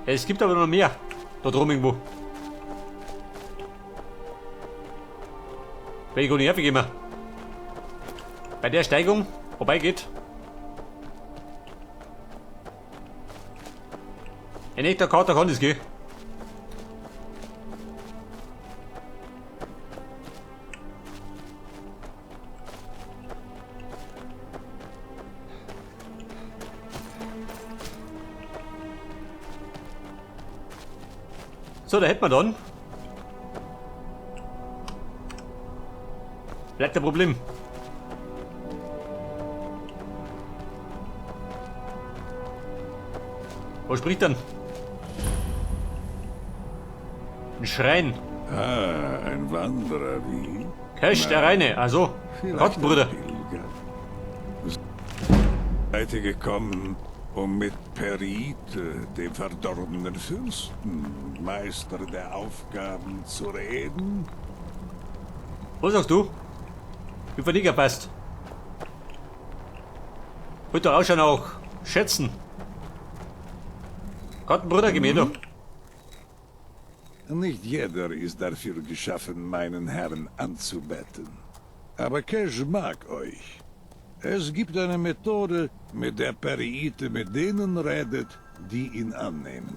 Es gibt aber noch mehr. Da drum irgendwo. Bin ich gar nicht hergekommen. Bei der Steigung vorbei geht. Ein echter Kater kann das gehen. So, da hätten wir dann. Bleibt der Problem. Wo spricht denn? Ein Schrein. Ah, ein Wanderer wie? Cash, der Reine. Also, Vielleicht Rottenbrüder. ein Pilger. Seid ihr gekommen, um mit Perite, dem verdorbenen Fürsten, Meister der Aufgaben, zu reden? Was sagst du? Ich bin nicht gepasst. Wollte doch auch schon auch schätzen. Rottenbrüder, geh mir doch. Nicht jeder ist dafür geschaffen, meinen Herrn anzubetten. Aber Cash mag euch. Es gibt eine Methode, mit der Periite mit denen redet, die ihn annehmen.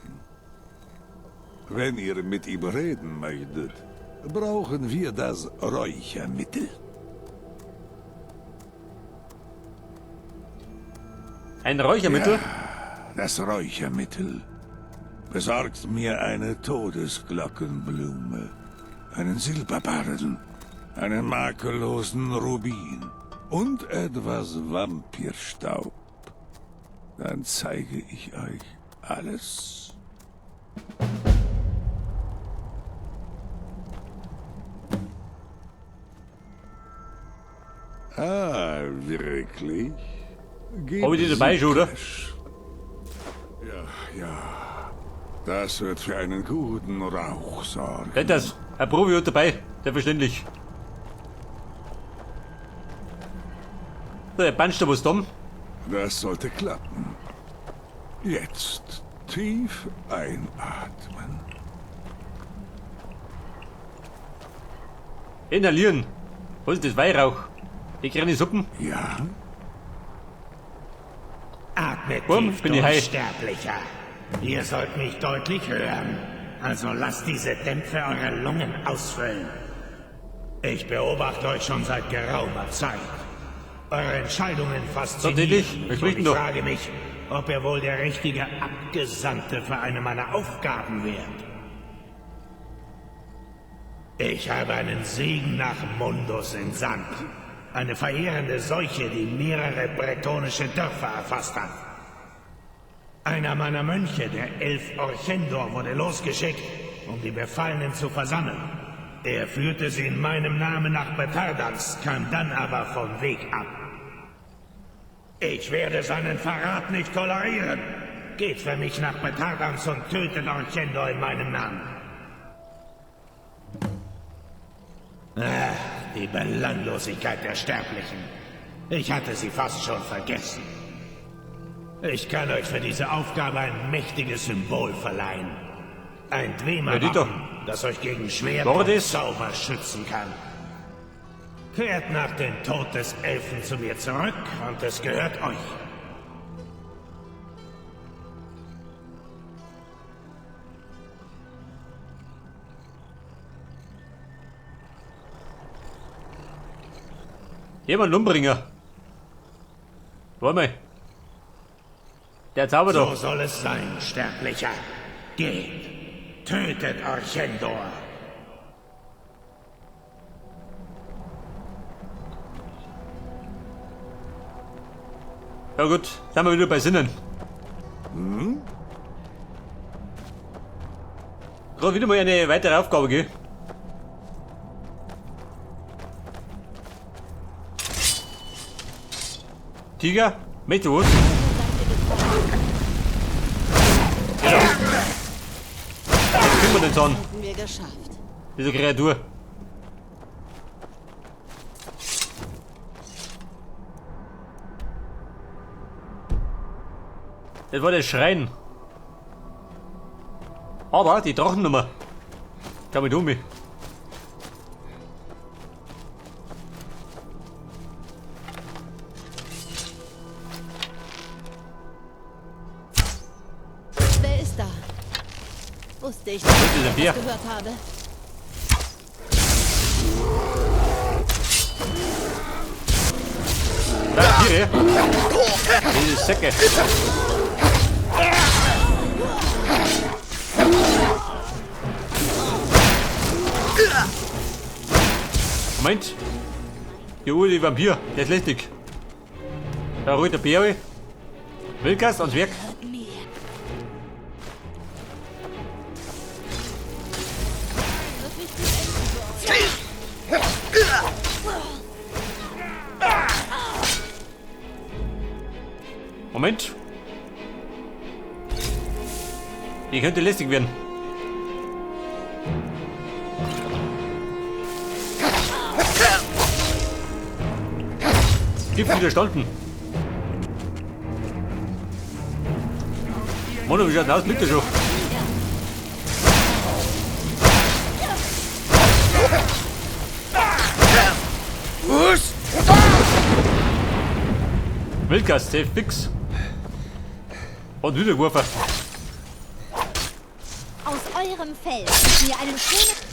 Wenn ihr mit ihm reden möchtet, brauchen wir das Räuchermittel. Ein Räuchermittel? Ja, das Räuchermittel. Besorgt mir eine Todesglockenblume, einen Silberbarren, einen makellosen Rubin und etwas Vampirstaub. Dann zeige ich euch alles. Ah, wirklich? Hab ich die dabei schon, oder? Cash. Ja, ja. Das wird für einen guten Rauch sorgen. Das, ein Profi hat dabei, selbstverständlich. So, der Punch da was da. Das sollte klappen. Jetzt tief einatmen. Inhalieren. Was ist das? Weihrauch? Die kleine Suppen? Ja? Atmet Bumm, tief bin ich durch, high. Sterblicher. Ihr sollt mich deutlich hören. Also lasst diese Dämpfe eure Lungen ausfüllen. Ich beobachte euch schon seit geraumer Zeit. Eure Entscheidungen faszinieren Tatsächlich? mich Wer spricht und denn ich da? frage mich, ob ihr wohl der richtige Abgesandte für eine meiner Aufgaben wärt. Ich habe einen Segen nach Mundus entsandt. Eine verheerende Seuche, die mehrere bretonische Dörfer erfasst hat. Einer meiner Mönche, der Elf Orchendor, wurde losgeschickt, um die Befallenen zu versammeln. Er führte sie in meinem Namen nach Betardans, kam dann aber vom Weg ab. Ich werde seinen Verrat nicht tolerieren. Geht für mich nach Betardans und tötet Orchendor in meinem Namen. Ach, die Belanglosigkeit der Sterblichen. Ich hatte sie fast schon vergessen. Ich kann euch für diese Aufgabe ein mächtiges Symbol verleihen. Ein Ja, Dwemer-Wappen, Dieter. das euch gegen Schwert War und das? Zauber schützen kann. Kehrt nach dem Tod des Elfen zu mir zurück und es gehört euch. Jemand Umbringer. Warte mal. Der Zauber So da. soll es sein, Sterblicher. Geht. Tötet Orchendor. Ja gut, sind wir wieder bei Sinnen. Hm? Gerade wieder mal eine weitere Aufgabe, gell? Tiger, möchtest du was? Genau. Jetzt kriegen wir den Zahn. Hätten wir geschafft. Diese Kreatur. Das war der Schrein. Aber die Drachennummer. Schau mit um mich. Wer ist da? Wusste ich, dass ich Bär. etwas gehört habe. Da, Tiere. Diese Säcke. Moment. Die Uhr, die Vampir, der ist lästig. Da ruht der Bär. Wildgast ans Werk. Wird nicht gut enden für euch. Moment. Die könnte lästig werden. Gift widerstanden. Mann, wie schaut denn aus? Liegt er schon. Wildgast, safe fix. Und wieder geworfen. Aus eurem Fell mir einen schönen...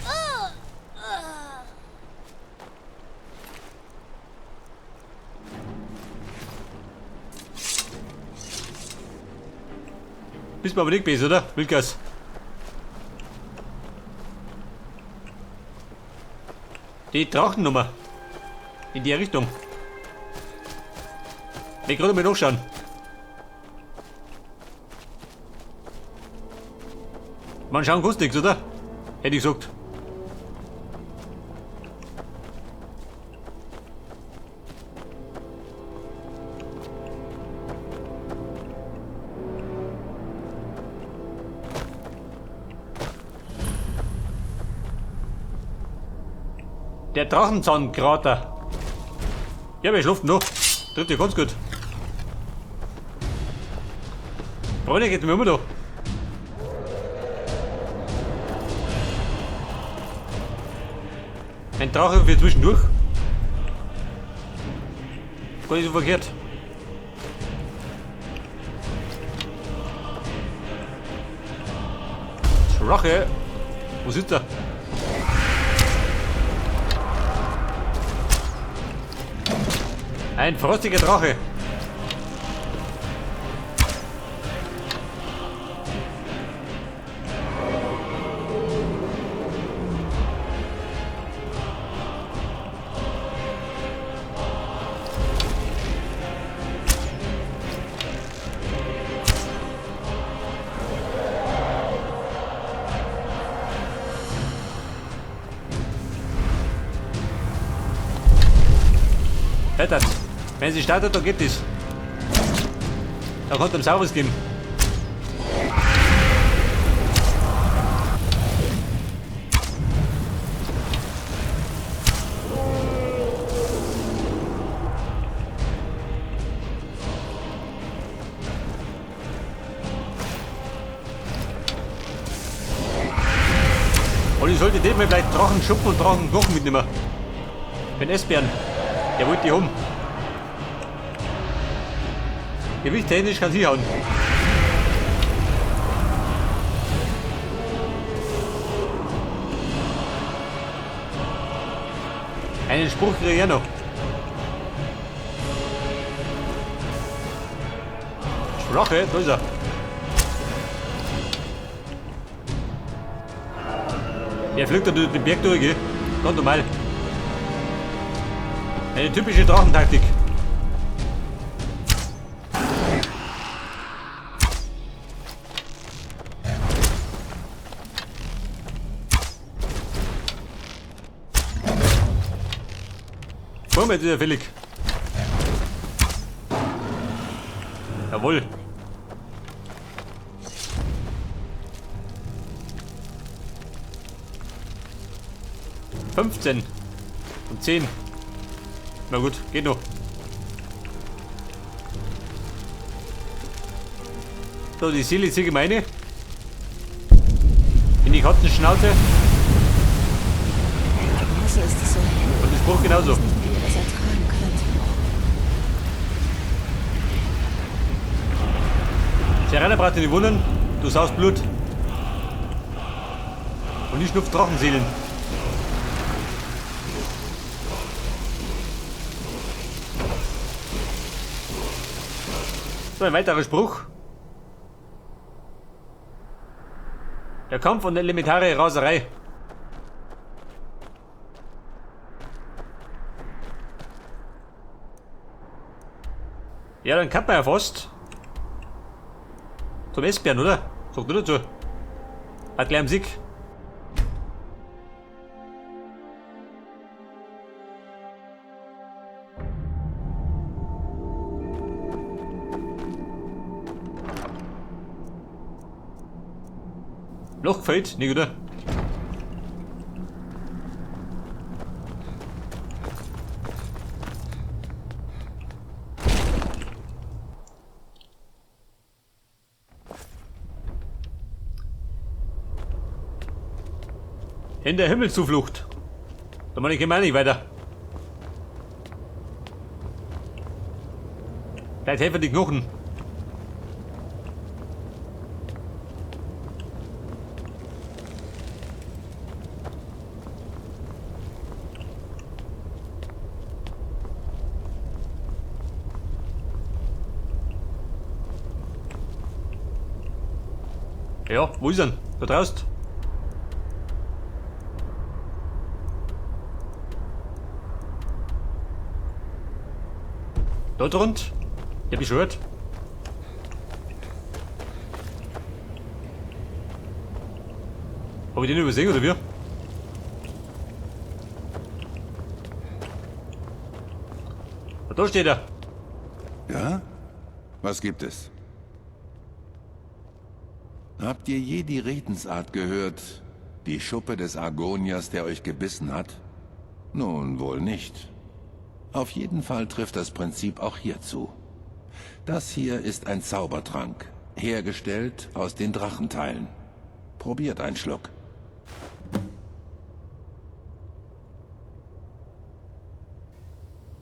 Bist mir aber nicht besser, oder? Wildgas. Die Drachennummer. In die Richtung. Ich gerade mal nachschauen. Man schauen kostet nichts, oder? Hätte ich gesagt. Der Drachenzahnkrater. Ja, wir schlafen noch. Trifft ja ganz gut. Freunde, geht mir immer noch. Ein Drache für zwischendurch. Gar nicht so verkehrt. Drache. Wo sitzt er? Ein frostiger Drache. Wettert. Wenn sie startet, dann geht es. Da kommt am Saurus geben. Und ich sollte dem mal vielleicht Drachenschuppen und Drachenknochen mitnehmen. Für den Essbären. Der wollte die um. Gewichttechnisch kann sie hauen. Einen Spruch kriege ich ja noch. Sprache, da ist er. Der fliegt da durch den Berg durch, gell? Ganz normal. Eine typische Drachentaktik. Komm, jetzt ist er fällig. Jawohl. 15 und 10. Na gut, geht noch. So, die Seele ist hier meine. In die Katzenschnauze. Draußen ist es so hell. Und der Spruch genauso. Ich weiß nicht, wie ihr das ertragen könnt. Serena braucht dich nicht wundern, du saust Blut. Und ich schnupf Drachenseelen. So, ein weiterer Spruch. Der Kampf und elementare Raserei. Ja, dann kann man ja fast zum Esbären, oder? Sag du dazu. Hat gleich am Sieg. Loch gefällt, nicht, oder? In der Himmelszuflucht. Da meine ich immer nicht weiter. Vielleicht helfen die Knochen. Ja, wo ist er denn? Da draußen. Da drunter? Der beschwört. Hab ich den übersehen oder wie? Da steht er. Ja? Was gibt es? Habt ihr je die Redensart gehört? Die Schuppe des Argoniers, der euch gebissen hat? Nun, wohl nicht. Auf jeden Fall trifft das Prinzip auch hier zu. Das hier ist ein Zaubertrank, hergestellt aus den Drachenteilen. Probiert einen Schluck.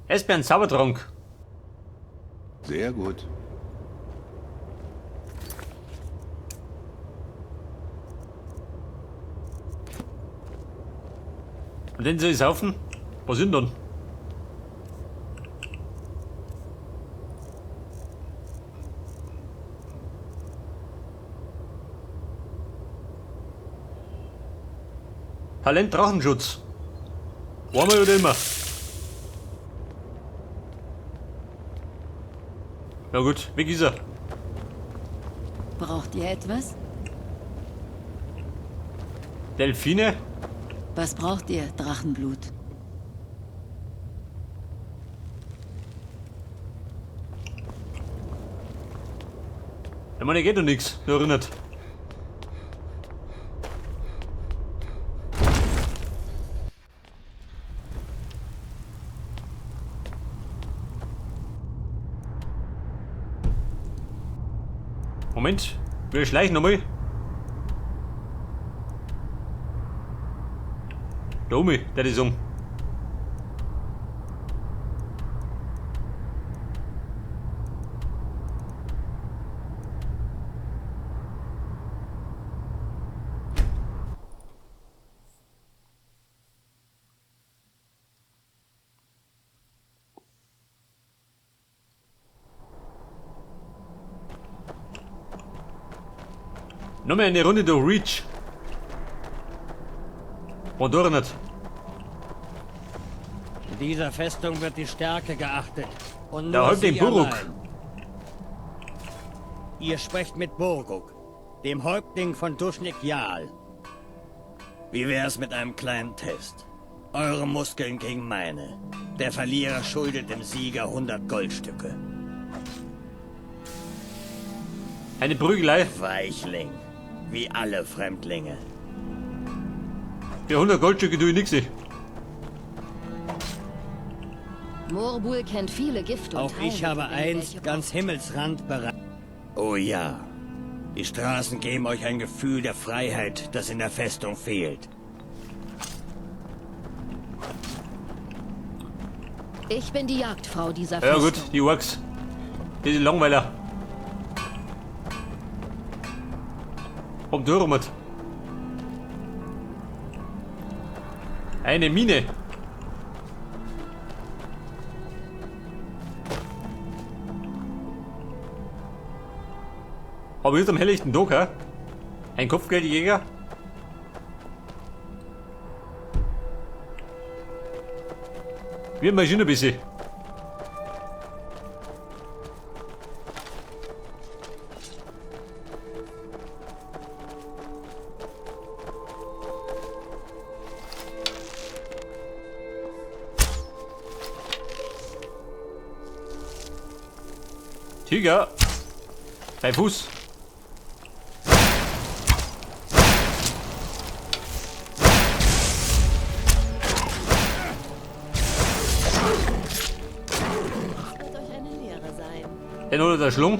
Esbern Zaubertrank. Sehr gut. Und den soll ich saufen? Was sind dann? Talent Drachenschutz. Einmal oder immer? Na gut, weg ist er. Braucht ihr etwas? Delfine? Was braucht ihr, Drachenblut? Ich meine, geht doch nichts, nur erinnert. Moment, wir schleichen nochmal. Da oben, der ist um. Nochmal eine Runde durch Reach. Und durch nicht. In dieser Festung wird die Stärke geachtet. Und Der nur Häuptling sie Buruk. allein. Ihr sprecht mit Burguk, dem Häuptling von Duschnik Jarl. Wie wär's mit einem kleinen Test? Eure Muskeln gegen meine. Der Verlierer schuldet dem Sieger 100 Goldstücke. Eine Prügelei. Weichling. Wie alle Fremdlinge. Für 100 Goldstücke tue ich nix. Morbul kennt viele Gifte und Auch ich Heilmittel, habe wenn ihr einst welche ganz braucht. Himmelsrand bereit. Oh ja. Die Straßen geben euch ein Gefühl der Freiheit, das in der Festung fehlt. Ich bin die Jagdfrau dieser Ja Festung. gut, die Orks. Die Langweiler. Komm durch, mit. Eine Mine. Aber jetzt am helllichten Tag, hä? Ein Kopfgeldjäger? Wir marschieren ein bisschen. Tiger! Bei Fuß! Das wird euch eine Lehre sein. Den oder der Schlung.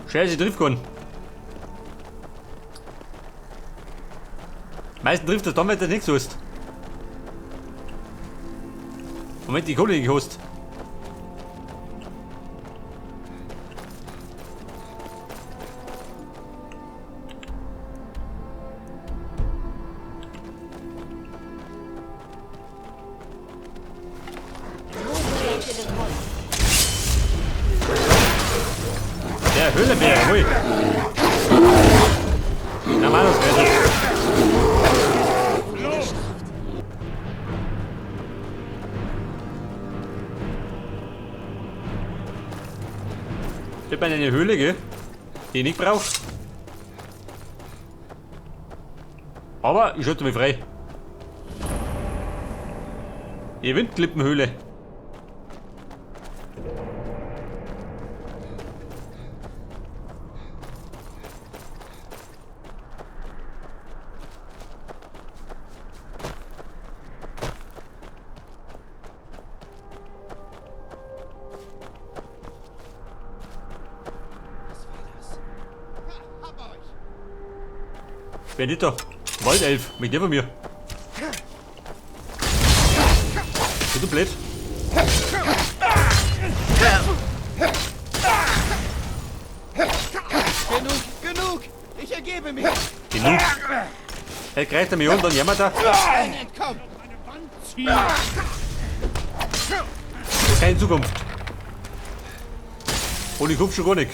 Scheiße, trifft keinen. Meistens trifft das dann, wenn du nichts hast. Moment, die Kohle nicht hast. Der Höhlenbär, hui. Na, Mann, das wäre. Ich bin in eine Höhle, gell? Die ich nicht brauche. Aber ich schalte mich frei. Die Windklippenhöhle. Wer nicht da? Waldelf, mit der von mir. Bist du blöd? Genug, genug! Ich ergebe mich! Genug. Er greift er mich an, dann jammert er. Keine Zukunft. Und ich hoffe schon gar nicht.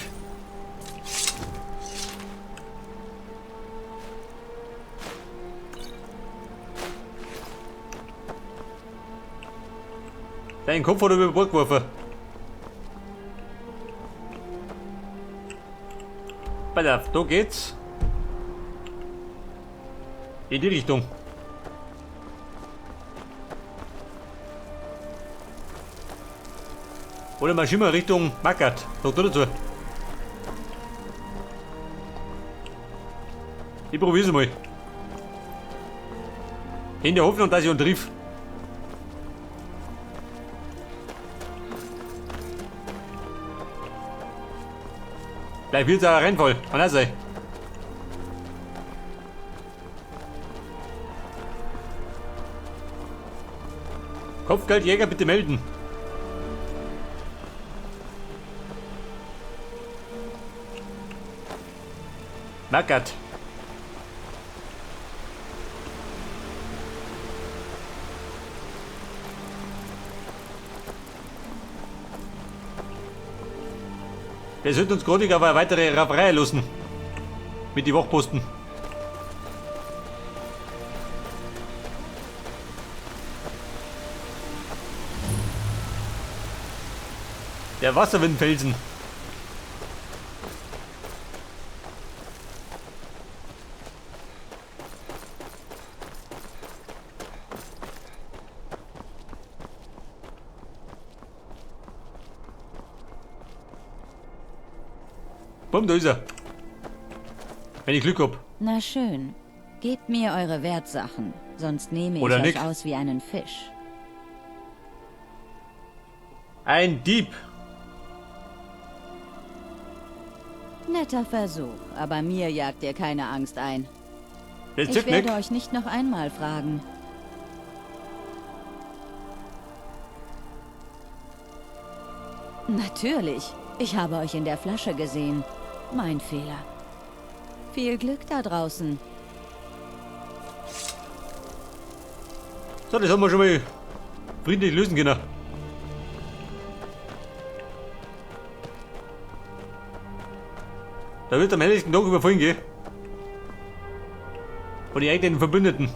Deinen Kopf hat er über Bord geworfen. Pass auf, da geht's. In die Richtung. Oder marschieren wir Richtung Markarth. Sag du dazu. Ich probier's mal. In der Hoffnung, dass ich ihn triff. Vielleicht wird's auch ein Rennfall. Kann auch sein. Kopfgeldjäger, bitte melden. Markarth. Wir sollten uns gerade aber eine weitere Rauferei lassen. Mit den Wachposten. Der Wasserwindfelsen. Bumm, da ist er. Wenn ich Glück hab. Na schön. Gebt mir eure Wertsachen, sonst nehme ich Oder euch Nick. aus wie einen Fisch. Ein Dieb. Netter Versuch, aber mir jagt ihr keine Angst ein. Der Ich Zück, werde Nick. euch nicht noch einmal fragen. Natürlich. Ich habe euch in der Flasche gesehen. Mein Fehler. Viel Glück da draußen. So, das haben wir schon mal friedlich lösen können. Da wird am helllichten Tag überfallen gehen. Von den eigenen Verbündeten.